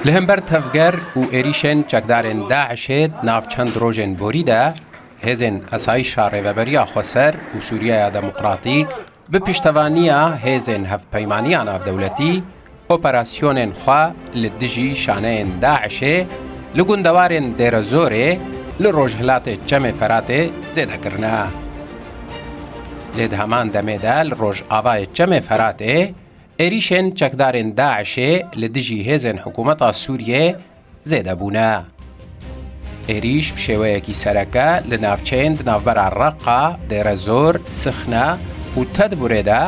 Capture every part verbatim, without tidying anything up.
Li hember tevger û êrîşên çekdarên DAIŞê di nav çend rojên borî de, hêzên Esayîşa Rêveberiya Xweser û Sûriyeya Demokratîk bi piştevaniya hêzên hevpeymaniya navdewletî operasyonên xwe li dijî şaneyên DAIŞê li gundewarên Dêrezorê li rojhilatê Çemê Feratê zêde kirine. Lê di heman demê de li rojavayê Çemê Feratê êrîşên çekdarên DAIŞê li dijî hêzên hikûmeta Sûriyê zêde bûne. Êrîş bi şêweyekî sereke li navçeyên di navbera Reqa, Dêrezor, Sixne û Tedburê de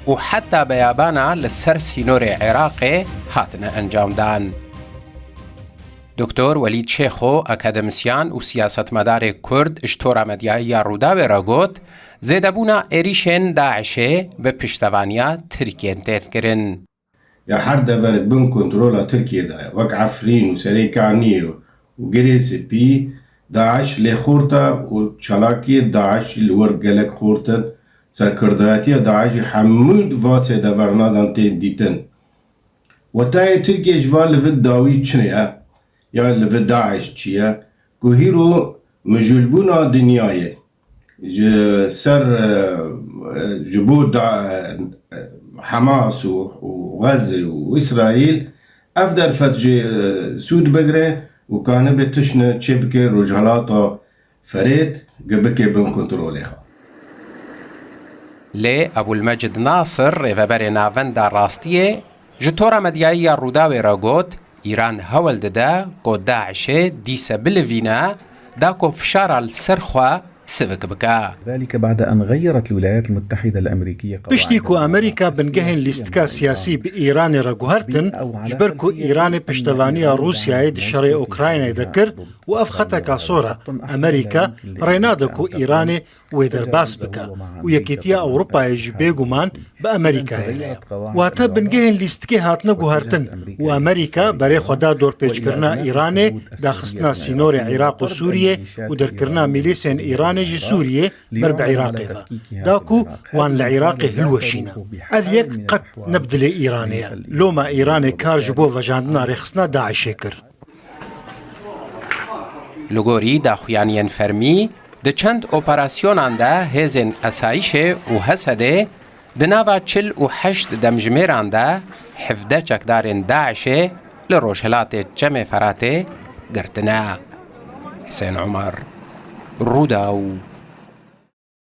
û heta beyabana li ser sînorê Iraqê hatine encamdan. Doktor Welîd Şêxo, akademisyan û siyasetmedarê Kurd, ji Tora Medyayî ya Rûdawê re got, zêdebûna êrîşên DAIŞê bi piştevaniya Tirkiyê tên kirin. Ya her deverek bin kontrola Tirkiyê de ye. Wek Efrîn û Serê Kaniyê û Girê Spî, DAIŞ lê xort e û çalakiyê DAIŞ li wir gelek xort in. Serkirdayetiya DAIŞ jî hemû va sêdevernadan tên dîtin. Wetayê Tirkiyê ji va li vir dawî çi ye? Ya li vir DAIŞ çi ye? Ku hîro mijûlbûna dinyayê ji ser, e, ji bo da, e, Hamas û, û Xezze û Îsraîl, ev derfet jê, e, sûd bigire û kanibe tiştine çêbike Rojhilata Ferêt, ge bike bin kontrolê xwe. Lê Ebûlmecid Nasir, rêveberê Navenda Rastiyê, ji Tora Medyayî ya Rûdawê re got, Îran hewl dide ku DAIŞê dîse bilivîne, da ku fişara li ser xwe sivik bike. ذلك بعد أن غيرت الولايات المتحدة الأمريكية Piştî ku Amerîka bingehên lîstika siyasî bi Îranê re guhertin, ji ber ku Îranê piştevaniya Rûsyayê di şerê Ukraynayê de kir û ev xeteka sor e, Amerîka rê nade ku Îranê wê derbas bike û Yekîtiya Ewropayê jî bêguman bi Amerîkayê re ye. Wate bingehên lîstikê hatine guhertin û Amerîka berê xwe da dorpêçkirina Îranê, daxistina sînorê Iraq û Sûriyê û derkirina mîlîsên Îranê ji Sûriyê ber bi Iraqê ve, da ku wan li Iraqê hilweşîne. Ev yek qet ne bi dilê Îranê ye. Loma Îranê kar ji bo vejandina rêxistina DAIŞê kir. Li gorî daxuyaniyên fermî, di çend operasyonan de hêzên esayîşê û Hesedê di nava çil û heşt demjimêran de hevdeh çekdarên DAIŞê li rojhilatê Çemê Feratê girtine. Hisên Omer, Rûdaw.